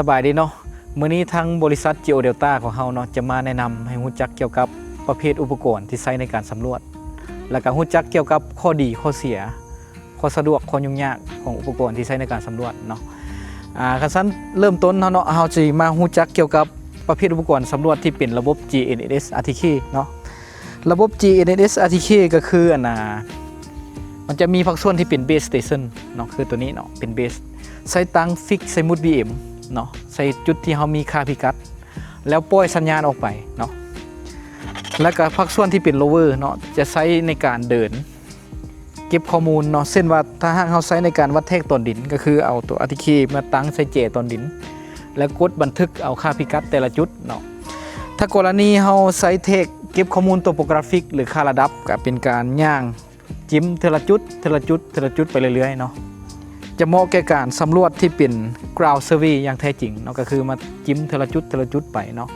ສະບາຍດີເນາະ, ມື້ນີ້ທາງບໍລິສັດ Geo Delta ຂອງເຮົາເນາະ ຈະມາແນະນຳໃຫ້ຮູ້ຈັກກ່ຽວກັບປະເພດອຸປະກອນທີ່ໃຊ້ໃນການສຳຫຼວດ ແລ້ວກໍຮູ້ຈັກກ່ຽວກັບຂໍ້ດີຂໍ້ເສຍ ຂໍ້ສະດວກ ຂໍ້ຫຍຸ້ງຍາກຂອງອຸປະກອນທີ່ໃຊ້ໃນການສຳຫຼວດເນາະ. ອາ ຄັນຊັ້ນເລີ່ມຕົ້ນເຮົາເນາະ ເຮົາຊິມາຮູ້ຈັກກ່ຽວກັບປະເພດອຸປະກອນສຳຫຼວດທີ່ເປັນລະບົບ GNSS RTK ເນາະ. ລະບົບ GNSS RTK ກໍຄືອັນນ່າ ມັນຈະມີພາກສ່ວນທີ່ເປັນ base station ເນາະ ຄືຕົວນີ້ເນາະ ເປັນ base ໃສ່ຕັງ fix ໃສ່ໝູດ BM ເນາະ ໃສ່ຈຸດທີ່ເຮົາມີຄ່າພິກັດ ແລ້ວປ່ອຍສັນຍານອອກໄປເນາະ. ແລ້ວກໍພາກສ່ວນທີ່ເປັນ rover ເນາະ ຈະໃຊ້ໃນການເດີນເກັບຂໍ້ມູນເນາະ, ເຊັ່ນວ່າຖ້າຫາກເຮົາໃຊ້ໃນການວັດແທກຕອນດິນ ກໍຄືເອົາຕົວ RTK ມາຕັ້ງໃສ່ແຈຕອນດິນ ແລ້ວກົດບັນທຶກເອົາຄ່າພິກັດແຕ່ລະຈຸດເນາະ. ຖ້າກໍລະນີເຮົາໃຊ້ແທກເກັບຂໍ້ມູນ topographic ຫຼືຄ່າລະດັບ ກໍເປັນການຍ່າງ ຈິ້ມເທື່ອລະຈຸດ ເທື່ອລະຈຸດ ເທື່ອລະຈຸດໄປເລື້ອຍໆເນາະ, ຈະເໝາະແກ່ການສຳຫຼວດທີ່ເປັນ ground survey ຢ່າງແທ້ຈິງເນາະ, ກໍຄືມາຈິ້ມເທື່ອລະຈຸດ ເທື່ອລະຈຸດໄປເນາະ.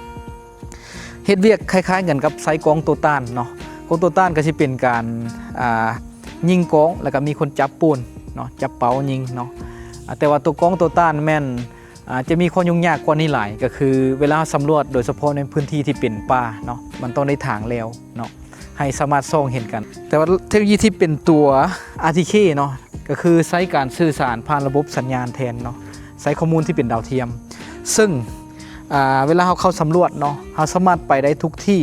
ເຮັດວຽກຄ້າຍໆກັນກັບໃຊ້ກ້ອງໂຕຕ້ານເນາະ, ກ້ອງໂຕຕ້ານກໍຊິເປັນການ ອ່າ ຍິງກ້ອງ ແລ້ວກໍມີຄົນຈັບໂປ່ນເນາະ ຈັບເປົ້າຍິງເນາະ. ອ່າ ແຕ່ວ່າຕົວກ້ອງໂຕຕ້ານແມ່ນ ອ່າ ຈະມີຂໍ້ຫຍຸ້ງຍາກກວ່ານີ້ຫຼາຍ ກໍຄືເວລາເຮົາສຳຫຼວດ ໂດຍສະເພາະໃນພື້ນທີ່ທີ່ເປັນປ່າເນາະ ມັນຕ້ອງໄດ້ຖາງແລ້ວເນາະ ໃຫ້ສາມາດສ່ອງເຫັນກັນ. ແຕ່ວ່າເທັກໂນໂລຢີທີ່ເປັນຕົວ RTK ເນາະ ກໍຄືໃຊ້ການສື່ສານຜ່ານລະບົບສັນຍານແທນເນາະ, ໃຊ້ຂໍ້ມູນທີ່ເປັນດາວທຽມ. ເຊິ່ງ ອ່າ ເວລາເຮົາເຂົ້າສຳຫຼວດເນາະ ເຮົາສາມາດໄປໄດ້ທຸກທີ່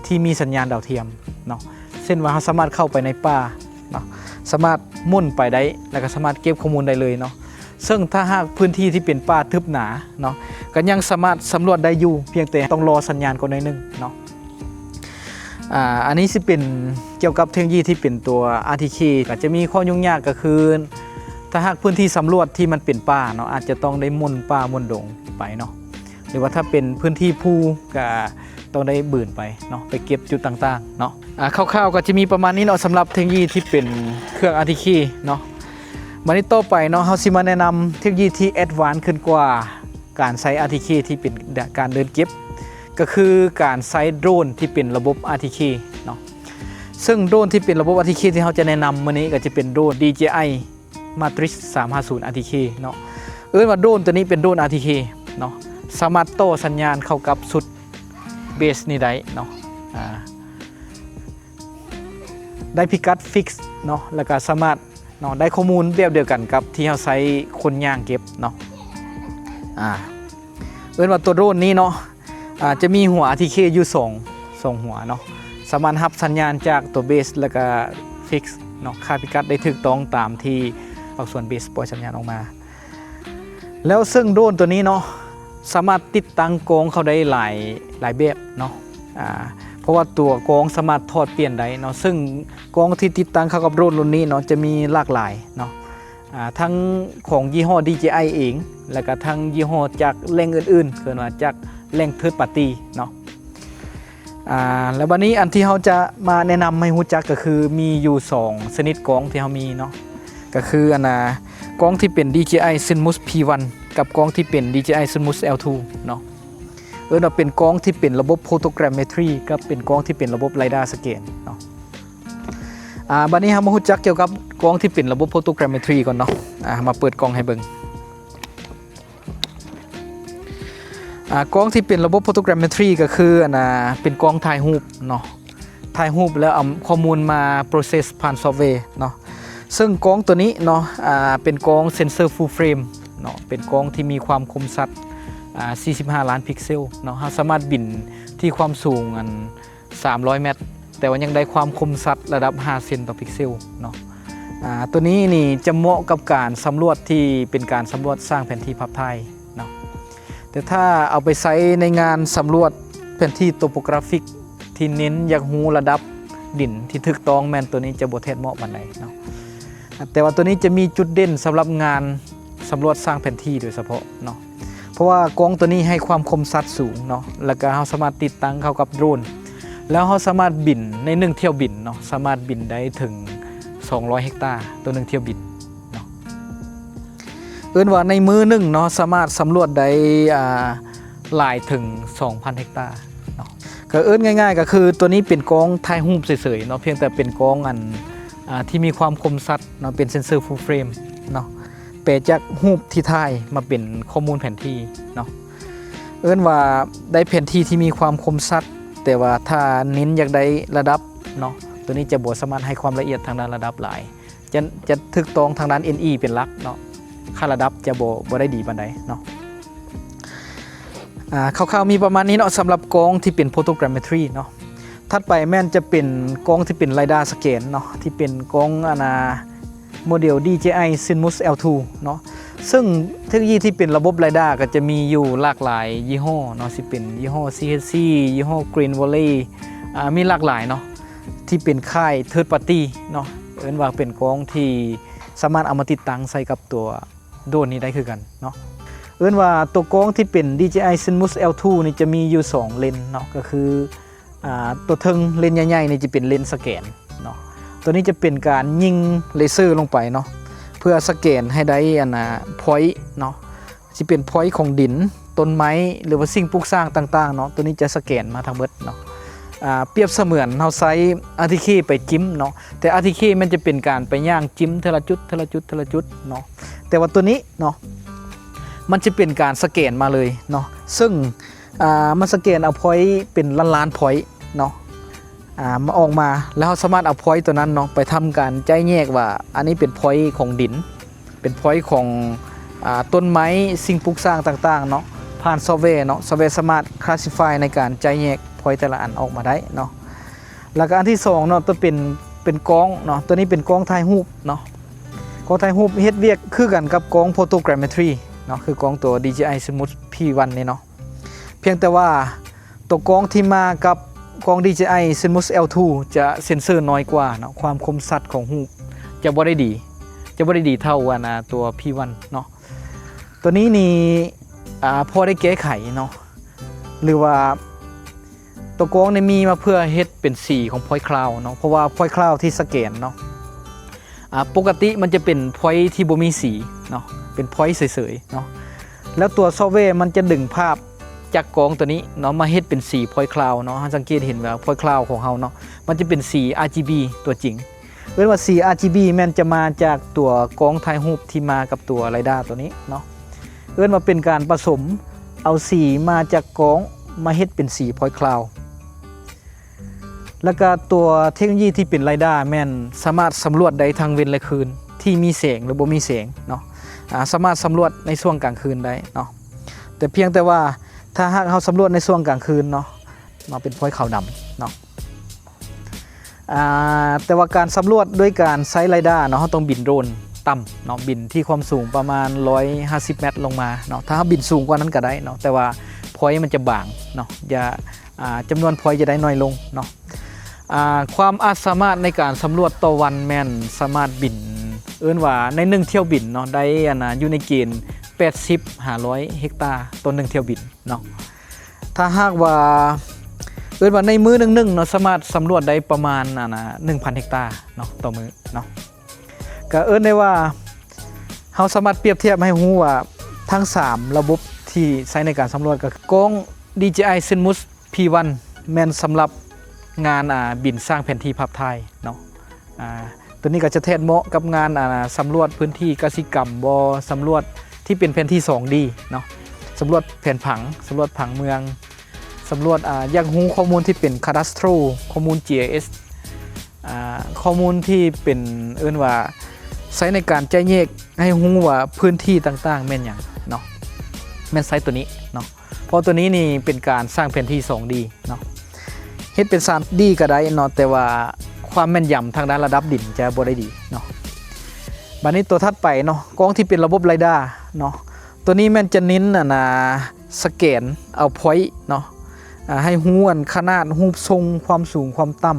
ທີ່ມີສັນຍານດາວທຽມເນາະ, ເຊັ່ນວ່າເຮົາສາມາດເຂົ້າໄປໃນປ່າເນາະ ສາມາດໝຸ່ນໄປໄດ້ ແລ້ວກໍສາມາດເກັບຂໍ້ມູນໄດ້ເລີຍເນາະ. ເຊິ່ງຖ້າຫາກພື້ນທີ່ທີ່ເປັນປ່າທຶບໜາເນາະ ກໍຍັງສາມາດສຳຫຼວດໄດ້ຢູ່ ພຽງແຕ່ຕ້ອງລໍສັນຍານກ່ອນໜ້ອຍໜຶ່ງເນາະ. ອ່າ ອັນນີ້ຊິເປັນກ່ຽວກັບເທັກໂນໂລຢີທີ່ເປັນຕົວ RTK ກໍຈະມີຂໍ້ຫຍຸ້ງຍາກກໍຄື ຖ້າຫາກພື້ນທີ່ສຳຫຼວດທີ່ມັນເປັນປ່າເນາະ ອາດຈະຕ້ອງໄດ້ໝຸ່ນປ່າໝຸ່ນດົງໄປເນາະ, ຫຼືວ່າຖ້າເປັນພື້ນທີ່ພູກໍຕ້ອງໄດ້ບືນໄປເນາະ ໄປເກັບຈຸດຕ່າງໆເນາະ. ອ່າ ຄ່າວໆກໍຈະມີປະມານນີ້ເນາະ ສຳລັບເທັກໂນໂລຢີທີ່ເປັນເຄື່ອງ RTK ເນາະ. ບັດນີ້ຕໍ່ໄປເນາະ ເຮົາຊິມາແນະນຳເທັກໂນໂລຢີທີ່ advance ຂຶ້ນກວ່າ ການໃຊ້ RTK ທີ່ເປັນການເດີນເກັບ ກໍຄືການໃຊ້ໂດຣນທີ່ເປັນລະບົບ RTK ເນາະ. ເຊິ່ງໂດຣນທີ່ເປັນລະບົບ RTK ທີ່ເຮົາຈະແນະນຳມື້ນີ້ ກໍຈະເປັນໂດຣນ DJI Matrix ສາມຫ້າສູນ RTK ເນາະ. ເອີ້ນວ່າໂດຣນຕົວນີ້ເປັນໂດຣນ RTK ເນາະ, ສາມາດຕໍ່ສັນຍານເຂົ້າກັບຊຸດ base ນີ້ໄດ້ເນາະ. ອ່າ ໄດ້ພິກັດ fix ເນາະ ແລ້ວກໍສາມາດ ເນາະ ໄດ້ຂໍ້ມູນແບບດຽວກັນກັບທີ່ເຮົາໃຊ້ຄົນຍ່າງເກັບເນາະ. ອ່າ ເອີ້ນວ່າຕົວໂດຣນນີ້ເນາະ ອ່າ ຈະມີຫົວ RTK ຢູ່ສອງ ສອງຫົວເນາະ, ສາມາດຮັບສັນຍານຈາກຕົວ base ແລ້ວກະ fix ເນາະ ຄ່າພິກັດໄດ້ຖືກຕ້ອງຕາມທີ່ພາກສ່ວນ base ປ່ອຍສັນຍານອອກມາ. ແລ້ວເຊິ່ງໂດຣນຕົວນີ້ເນາະ ສາມາດຕິດຕັ້ງກ້ອງເຂົ້າໄດ້ຫຼາຍ ຫຼາຍແບບເນາະ, ອ່າ ເພາະວ່າຕົວກ້ອງສາມາດຖອດປ່ຽນໄດ້ເນາະ. ເຊິ່ງກ້ອງທີ່ຕິດຕັ້ງເຂົ້າກັບໂດຣນລຸ້ນນີ້ເນາະ ຈະມີຫຼາກຫຼາຍເນາະ, ອ່າ ທັງຂອງຍີ່ຫໍ້ DJI ເອງ ແລ້ວກະທັງຍີ່ຫໍ້ຈາກແຫຼ່ງອື່ນໆ ເອີ້ນວ່າຈາກແຫຼ່ງ third party ເນາະ. ອ່າ ແລ້ວບັດນີ້ອັນທີ່ເຮົາຈະມາແນະນຳໃຫ້ຮູ້ຈັກກໍຄືມີຢູ່ສອງຊະນິດກ້ອງທີ່ເຮົາມີເນາະ, ກໍຄືອັນນ່າ ກ້ອງທີ່ເປັນ DJI Sunmust P one ກັບກ້ອງທີ່ເປັນ DJI Sunmust L two ເນາະ. ເອີ້ນວ່າເປັນກ້ອງທີ່ເປັນລະບົບ photogrammetry ກັບເປັນກ້ອງທີ່ເປັນລະບົບ LiDAR scan ເນາະ. ອ່າ ບັດນີ້ເຮົາມາຮູ້ຈັກກ່ຽວກັບກ້ອງທີ່ເປັນລະບົບ photogrammetry ກ່ອນເນາະ. ອ່າ ມາເປີດກ້ອງໃຫ້ເບິ່ງ. ອ່າ ກ້ອງທີ່ເປັນລະບົບ photogrammetry ກໍຄືອັນນ່າ ເປັນກ້ອງຖ່າຍຮູບເນາະ, ຖ່າຍຮູບແລ້ວເອົາຂໍ້ມູນມາ process ຜ່ານ software ເນາະ. ເຊິ່ງກ້ອງຕົວນີ້ເນາະ ອ່າ ເປັນກ້ອງ sensor full frame ເນາະ, ເປັນກ້ອງທີ່ມີຄວາມຄົມຊັດ ອ່າ ສີ່ສິບຫ້າລ້ານພິກເຊວເນາະ. ເຮົາສາມາດບິນທີ່ຄວາມສູງອັນ ສາມຮ້ອຍແມັດ ແຕ່ວ່າຍັງໄດ້ຄວາມຄົມຊັດລະດັບຫ້າເຊັນຕໍ່ພິກເຊວເນາະ. ອ່າ ຕົວນີ້ນີ້ຈະເໝາະກັບການສຳຫຼວດທີ່ເປັນການສຳຫຼວດສ້າງແຜນທີ່ພາບຖ່າຍເນາະ, ແຕ່ຖ້າເອົາໄປໃຊ້ໃນງານສຳຫຼວດແຜນທີ່ topographic ທີ່ເນັ້ນຢາກຮູ້ລະດັບດິນທີ່ຖືກຕ້ອງ ແມ່ນຕົວນີ້ຈະບໍ່ແທດເໝາະປານໃດເນາະ. ແຕ່ວ່າຕົວນີ້ຈະມີຈຸດເດັ່ນສຳລັບງານ ສຳຫຼວດສ້າງແຜນທີ່ໂດຍສະເພາະເນາະ, ເພາະວ່າກ້ອງຕົວນີ້ໃຫ້ຄວາມຄົມຊັດສູງເນາະ, ແລ້ວກະເຮົາສາມາດຕິດຕັ້ງເຂົ້າກັບໂດຣນ ແລ້ວເຮົາສາມາດບິນໃນໜຶ່ງຖ້ຽວບິນເນາະ, ສາມາດບິນໄດ້ເຖິງສອງຮ້ອຍເຮັກຕາຕໍ່ໜຶ່ງຖ້ຽວບິນເນາະ. ເອີ້ນວ່າໃນມື້ໜຶ່ງເນາະ ສາມາດສຳຫຼວດໄດ້ ອ່າ ຫຼາຍເຖິງສອງພັນເຮັກຕາເນາະ. ກໍເອີ້ນງ່າຍໆ ກໍຄືຕົວນີ້ເປັນກ້ອງຖ່າຍຮູບເສີຍໆເນາະ, ພຽງແຕ່ເປັນກ້ອງອັນ ອ່າ ທີ່ມີຄວາມຄົມຊັດເນາະ, ເປັນ sensor full frame ເນາະ. ແປຈາກຮູບທີ່ຖ່າຍມາເປັນຂໍ້ມູນແຜນທີ່ເນາະ. ເອີ້ນວ່າໄດ້ແຜນທີ່ທີ່ມີຄວາມຄົມຊັດ, ແຕ່ວ່າຖ້າເນັ້ນຢາກໄດ້ລະດັບເນາະ, ໂຕນີ້ຈະບໍ່ສາມາດໃຫ້ຄວາມລະອຽດທາງດ້ານລະດັບຫຼາຍ, ຈະ ຈະຖືກຕ້ອງທາງດ້ານ ເອັນ ອີ ເປັນຫຼັກເນາະ, ຄ່າລະດັບຈະບໍ່ ບໍ່ໄດ້ດີປານໃດເນາະ. ອ່າ ຄ່າວໆມີປະມານນີ້ເນາະ ສຳລັບກ້ອງທີ່ເປັນ photogrammetry ເນາະ. ຖັດໄປແມ່ນຈະເປັນກ້ອງທີ່ເປັນ LiDAR ສະແກນເນາະ, ທີ່ເປັນກ້ອງ ອັນນ່າ ໂມເດລ ດີເຈໄອ Cinmus ແອລທູ ເນາະ. ເຊິ່ງເທັກໂນໂລຢີທີ່ເປັນລະບົບ LiDAR ກໍຈະມີຢູ່ຫຼາກຫຼາຍຍີ່ຫໍ້ເນາະ, ຊິເປັນຍີ່ຫໍ້ ຊີເອັດຊີ ຍີ່ຫໍ້ Green Valley ອ່າ ມີຫຼາກຫຼາຍເນາະ, ທີ່ເປັນຄ້າຍ third party ເນາະ, ເອີ້ນວ່າເປັນກ້ອງທີ່ສາມາດເອົາມາຕິດຕັ້ງໃສ່ກັບຕົວ ໂດຣນນີ້ໄດ້ຄືກັນເນາະ. ເອີ້ນວ່າຕົວກ້ອງທີ່ເປັນ ດີເຈໄອ Cinmus ແອລທູ ນີ້ຈະມີຢູ່ສອງເລນເນາະ, ກໍຄື ອ່າ ຕົວເທິງເລນໃຫຍ່ໆນີ້ຈະເປັນເລນສະແກນເນາະ. ຕົວນີ້ຈະເປັນການຍິງເລເຊີລົງໄປເນາະ ເພື່ອສະແກນໃຫ້ໄດ້ ອັນນ່າ ພອຍເນາະ, ຊິເປັນພອຍຂອງດິນ, ຕົ້ນໄມ້ ຫຼືວ່າສິ່ງປູກສ້າງຕ່າງໆເນາະ, ຕົວນີ້ຈະສະແກນມາທັງໝົດເນາະ. ອ່າ ປຽບສະເໝືອນເຮົາໃຊ້ RTK ໄປຈິ້ມເນາະ, ແຕ່ RTK ມັນຈະເປັນການໄປຍ່າງຈິ້ມເທື່ອລະຈຸດ ເທື່ອລະຈຸດ ເທື່ອລະຈຸດເນາະ, ແຕ່ວ່າຕົວນີ້ເນາະ ມັນຈະເປັນການສະແກນມາເລີຍເນາະ. ເຊິ່ງ ອ່າ ມັນສະແກນເອົາພອຍເປັນລ້ານໆພອຍເນາະ ອ່າ ມາອອກມາ, ແລ້ວເຮົາສາມາດເອົາພອຍຕົວນັ້ນເນາະ ໄປທຳການໄຈ້ແຍກວ່າ ອັນນີ້ເປັນພອຍຂອງດິນ, ເປັນພອຍຂອງ ອ່າ ຕົ້ນໄມ້ ສິ່ງປູກສ້າງຕ່າງໆເນາະ, ຜ່ານຊອບແວເນາະ, ຊອບແວສາມາດ classify ໃນການໄຈ້ແຍກພອຍແຕ່ລະອັນອອກມາໄດ້ເນາະ. ແລ້ວກໍອັນທີສອງເນາະ ຕົວເປັນ ເປັນກ້ອງເນາະ, ຕົວນີ້ເປັນກ້ອງຖ່າຍຮູບເນາະ, ກ້ອງຖ່າຍຮູບເຮັດວຽກຄືກັນກັບກ້ອງ photogrammetry ເນາະ, ຄືກ້ອງຕົວ DJI Cinmus P one ນີ້ເນາະ. ພຽງແຕ່ວ່າຕົວກ້ອງທີ່ມາກັບກ້ອງ DJI Cinmus L two ຈະເຊັນເຊີນ້ອຍກວ່າເນາະ, ຄວາມຄົມຊັດຂອງຮູບຈະບໍ່ໄດ້ດີ, ຈະບໍ່ໄດ້ດີເທົ່າອັນ ອາ ຕົວ P one ເນາະ. ຕົວນີ້ນີ້ ອາ ພໍໄດ້ແກ້ໄຂເນາະ ຫຼືວ່າຕົວກ້ອງນີ້ມີມາເພື່ອເຮັດເປັນສີຂອງພອຍຄລາວເນາະ, ເພາະວ່າພອຍຄລາວທີ່ສະແກນເນາະ ອາ ປົກກະຕິມັນຈະເປັນພອຍທີ່ບໍ່ມີສີເນາະ, ເປັນພອຍເສີຍໆເນາະ, ແລ້ວຕົວຊອບແວມັນຈະດຶງພາບຈາກກ້ອງຕົວນີ້ເນາະ ມາເຮັດເປັນສີພອຍຄລາວເນາະ. ເຮົາສັງເກດເຫັນວ່າພອຍຄລາວຂອງເຮົາເນາະ ມັນຈະເປັນສີ RGB ຕົວຈິງ. ເອີ້ນວ່າສີ RGB ແມ່ນຈະມາຈາກຕົວກ້ອງຖ່າຍຮູບທີ່ມາກັບຕົວ LiDAR ຕົວນີ້ເນາະ. ເອີ້ນວ່າເປັນການປະສົມເອົາສີມາຈາກກ້ອງມາເຮັດເປັນສີພອຍຄລາວ. ແລ້ວກະຕົວເທັກໂນໂລຢີທີ່ເປັນ LiDAR ແມ່ນສາມາດສຳຫຼວດໄດ້ທັງເວັນ ແລະ ຄືນ ທີ່ມີແສງ ຫຼື ບໍ່ມີແສງເນາະ, ອາ ສາມາດສຳຫຼວດໃນຊ່ວງກາງຄືນໄດ້ເນາະ. ແຕ່ພຽງແຕ່ວ່າຖ້າຫາກເຮົາສຳຫຼວດໃນຊ່ວງກາງຄືນເນາະ ມາເປັນພອຍຂາວດຳເນາະ. ອາ ແຕ່ວ່າການສຳຫຼວດດ້ວຍການໃຊ້ LiDAR ເນາະ, ເຮົາຕ້ອງບິນໂດຣນຕ່ຳເນາະ, ບິນທີ່ຄວາມສູງປະມານຮ້ອຍຫ້າສິບແມັດລົງມາເນາະ. ຖ້າເຮົາບິນສູງກວ່ານັ້ນກໍໄດ້ເນາະ, ແຕ່ວ່າພອຍມັນຈະບາງເນາະ, ຈະ ອາ ຈຳນວນພອຍຈະໄດ້ໜ້ອຍລົງເນາະ. ອາ ຄວາມອາດສາມາດໃນການສຳຫຼວດຕໍ່ວັນແມ່ນສາມາດບິນ ເອີ້ນວ່າໃນໜຶ່ງຖ້ຽວບິນເນາະ ໄດ້ ອັນ ອາ ຢູ່ໃນເກນແປດສິບຫາຮ້ອຍເຮັກຕາຕໍ່ໜຶ່ງຖ້ຽວບິນເນາະ. ຖ້າຫາກວ່າ ເອີ້ນວ່າໃນມື້ໜຶ່ງໆເນາະ ສາມາດສຳຫຼວດໄດ້ປະມານ ອັນ ອາ ໜຶ່ງພັນເຮັກຕາເນາະ ຕໍ່ມື້ເນາະ. ກະເອີ້ນໄດ້ວ່າເຮົາສາມາດປຽບທຽບໃຫ້ຮູ້ວ່າທັງສາມລະບົບທີ່ໃຊ້ໃນການສຳຫຼວດ ກໍຄືກ້ອງ DJI Cinmus P one ແມ່ນສຳລັບງານ ອາ ບິນສ້າງແຜນທີ່ພາບຖ່າຍເນາະ. ອາ ຕົວນີ້ກໍຈະແທດເໝາະກັບງານ ອາ ສຳຫຼວດພື້ນທີ່ກະສິກຳບໍ, ສຳຫຼວດທີ່ເປັນແຜນທີ່ສອງດີເນາະ, ສຳຫຼວດແຜນຜັງ, ສຳຫຼວດຜັງເມືອງ, ສຳຫຼວດ ອາ ຢາກຮູ້ຂໍ້ມູນທີ່ເປັນ cadastral ຂໍ້ມູນ GIS ອາ ຂໍ້ມູນທີ່ເປັນ ເອີ້ນວ່າໃຊ້ໃນການໄຈ້ແຍກໃຫ້ຮູ້ວ່າພື້ນທີ່ຕ່າງໆແມ່ນຫຍັງເນາະ, ແມ່ນໃຊ້ຕົວນີ້ເນາະ. ເພາະຕົວນີ້ນີ້ເປັນການສ້າງແຜນທີ່ສອງດີເນາະ, ເຮັດເປັນສາມດີກໍໄດ້ເນາະ, ແຕ່ວ່າຄວາມແມ່ນຢຳທາງດ້ານລະດັບດິນຈະບໍ່ໄດ້ດີເນາະ. ບາດນີ້ຕົວຖັດໄປເນາະ, ກ້ອງທີ່ເປັນລະບົບ LiDAR ເນາະ, ຕົວນີ້ແມ່ນຈະເນັ້ນ ອັນ ອາ ສະແກນເອົາພອຍເນາະ ອາ ໃຫ້ຮູ້ອັນຂະໜາດ, ຮູບຊົງ, ຄວາມສູງ, ຄວາມຕ່ຳ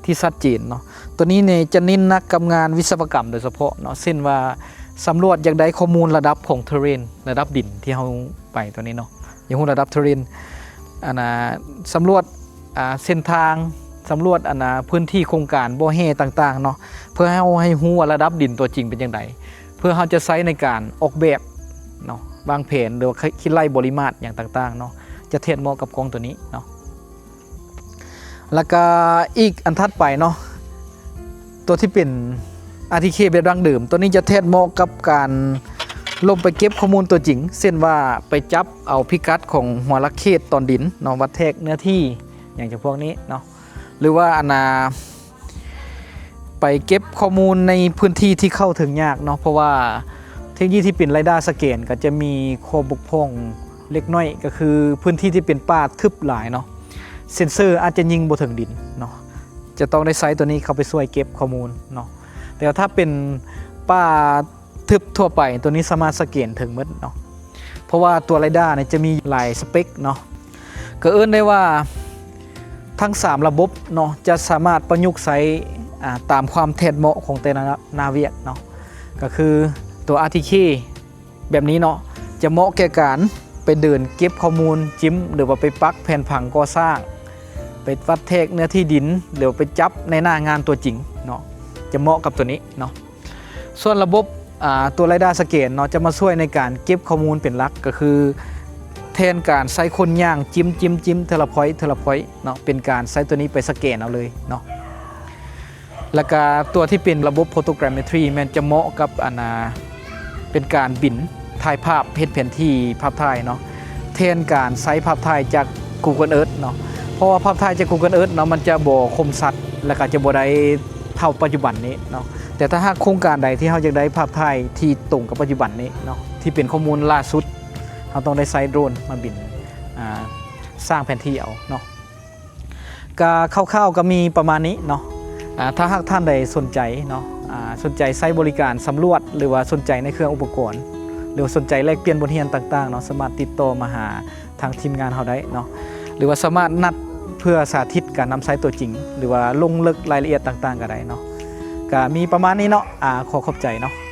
ທີ່ຊັດເຈນເນາະ. ຕົວນີ້ນີ້ຈະເນັ້ນໜັກກັບງານວິສະວະກຳໂດຍສະເພາະເນາະ, ເຊັ່ນວ່າສຳຫຼວດຢາກໄດ້ຂໍ້ມູນລະດັບຂອງ terrain ລະດັບດິນທີ່ເຮົາໄປຕົວນີ້ເນາະ, ຢາກຮູ້ລະດັບ terrain ອັນນ່າ ສຳຫຼວດ ອາ ເສັ້ນທາງ, ສຳຫຼວດ ອັນນ່າ ພື້ນທີ່ໂຄງການບໍ່ແຮ່ຕ່າງໆເນາະ, ເພື່ອເຮົາໃຫ້ຮູ້ວ່າລະດັບດິນຕົວຈິງເປັນຈັ່ງໃດ, ເພື່ອເຮົາຈະໃຊ້ໃນການອອກແບບເນາະ, ວາງແຜນ ຫຼືວ່າຄິດໄລ່ບໍລິມາດຫຍັງຕ່າງໆເນາະ, ຈະແທດເໝາະກັບກ້ອງຕົວນີ້ເນາະ. ແລ້ວກະອີກອັນຖັດໄປເນາະ, ຕົວທີ່ເປັນ RTK ແບບດັ້ງເດີມ, ຕົວນີ້ຈະແທດເໝາະກັບການ ລົງໄປເກັບຂໍ້ມູນຕົວຈິງ ເຊັ່ນວ່າໄປຈັບເອົາພິກັດຂອງຫົວຫຼັກເຂດຕອນດິນເນາະ ວັດແທກເນື້ອທີ່ ຫຍັງຈຳພວກນີ້ເນາະ ຫຼືວ່າອັນນ່າ ໄປເກັບຂໍ້ມູນໃນພື້ນທີ່ທີ່ເຂົ້າເຖິງຍາກເນາະ ເພາະວ່າເທັກນິກທີ່ເປັນໄຣດ້າສະແກນກໍຈະມີຂໍ້ບົກຜ່ອງເລັກນ້ອຍ ກໍຄືພື້ນທີ່ທີ່ເປັນປ່າທຶບຫຼາຍເນາະ ເຊັນເຊີອາດຈະຍິງບໍ່ເຖິງດິນເນາະ ຈະຕ້ອງໄດ້ໃຊ້ຕົວນີ້ເຂົ້າໄປຊ່ວຍເກັບຂໍ້ມູນເນາະ ແຕ່ວ່າຖ້າເປັນປ່າ ທຶບທົ່ວໄປ ຕົວນີ້ສາມາດສະແກນເຖິງໝົດເນາະ ເພາະວ່າຕົວໄຣດ້ານີ້ຈະມີຫຼາຍສະເປັກເນາະ ກໍເອີ້ນໄດ້ວ່າທັງສາມລະບົບເນາະ ຈະສາມາດປະຍຸກໃຊ້ ອາ ຕາມຄວາມແທດເໝາະຂອງແຕ່ລະໜ້າວຽກເນາະ ກໍຄືຕົວ ອາ ທີ ເຄ ແບບນີ້ເນາະ ຈະເໝາະແກ່ການໄປເດີນເກັບຂໍ້ມູນຈິ້ມ ຫຼືວ່າໄປປັກແຜນຜັງກໍ່ສ້າງ ໄປວັດແທກເນື້ອທີ່ດິນ ຫຼືວ່າໄປຈັບໃນໜ້າງານຕົວຈິງເນາະ ຈະເໝາະກັບຕົວນີ້ເນາະ. ສ່ວນລະບົບ ອາ ຕົວໄຣດ້າສະແກນເນາະ ຈະມາຊ່ວຍໃນການເກັບຂໍ້ມູນເປັນຫຼັກ ກໍຄືແທນການໃຊ້ຄົນຍ່າງຈິ້ມໆໆ ເທື່ອລະພອຍເທື່ອລະພອຍເນາະ ເປັນການໃຊ້ຕົວນີ້ໄປສະແກນເອົາເລີຍເນາະ ແລ້ວກະຕົວທີ່ເປັນລະບົບ Photogrammetry ແມ່ນຈະເໝາະກັບອັນນາ ເປັນການບິນຖ່າຍພາບ ເຮັດແຜນທີ່ພາບຖ່າຍເນາະ ແທນການໃຊ້ພາບຖ່າຍຈາກ Google Earth ເນາະ ເພາະວ່າພາບຖ່າຍຈາກ Google Earth ເນາະ ມັນຈະບໍ່ຄົມຊັດ ແລ້ວກໍຈະບໍ່ໄດ້ເທົ່າປັດຈຸບັນນີ້ເນາະ ແຕ່ຖ້າຫາກໂຄງການໃດທີ່ເຮົາຢາກໄດ້ພາບຖ່າຍທີ່ຕົງກັບປັດຈຸບັນນີ້ເນາະ ທີ່ເປັນຂໍ້ມູນລ່າສຸດ ເຮົາຕ້ອງໄດ້ໃຊ້ໂດຣນມາບິນ ອາ ສ້າງແຜນທີ່ເອົາເນາະ. ກະຄ່າວໆກໍມີປະມານນີ້ເນາະ ອາ ຖ້າຫາກທ່ານໃດສົນໃຈເນາະ ອາ ສົນໃຈໃຊ້ບໍລິການສຳຫຼວດ ຫຼືວ່າສົນໃຈໃນເຄື່ອງອຸປະກອນ ຫຼືວ່າສົນໃຈແລກປ່ຽນບົດຮຽນຕ່າງໆເນາະ ສາມາດຕິດຕໍ່ມາຫາທາງທີມງານເຮົາໄດ້ເນາະ ຫຼືວ່າສາມາດນັດເພື່ອສາທິດການນຳໃຊ້ຕົວຈິງ ຫຼືວ່າລົງເລິກລາຍລະອຽດຕ່າງໆກໍໄດ້ເນາະ ກະມີປະມານນີ້ເນາະ ອາ ຂໍຂອບໃຈເນາະ.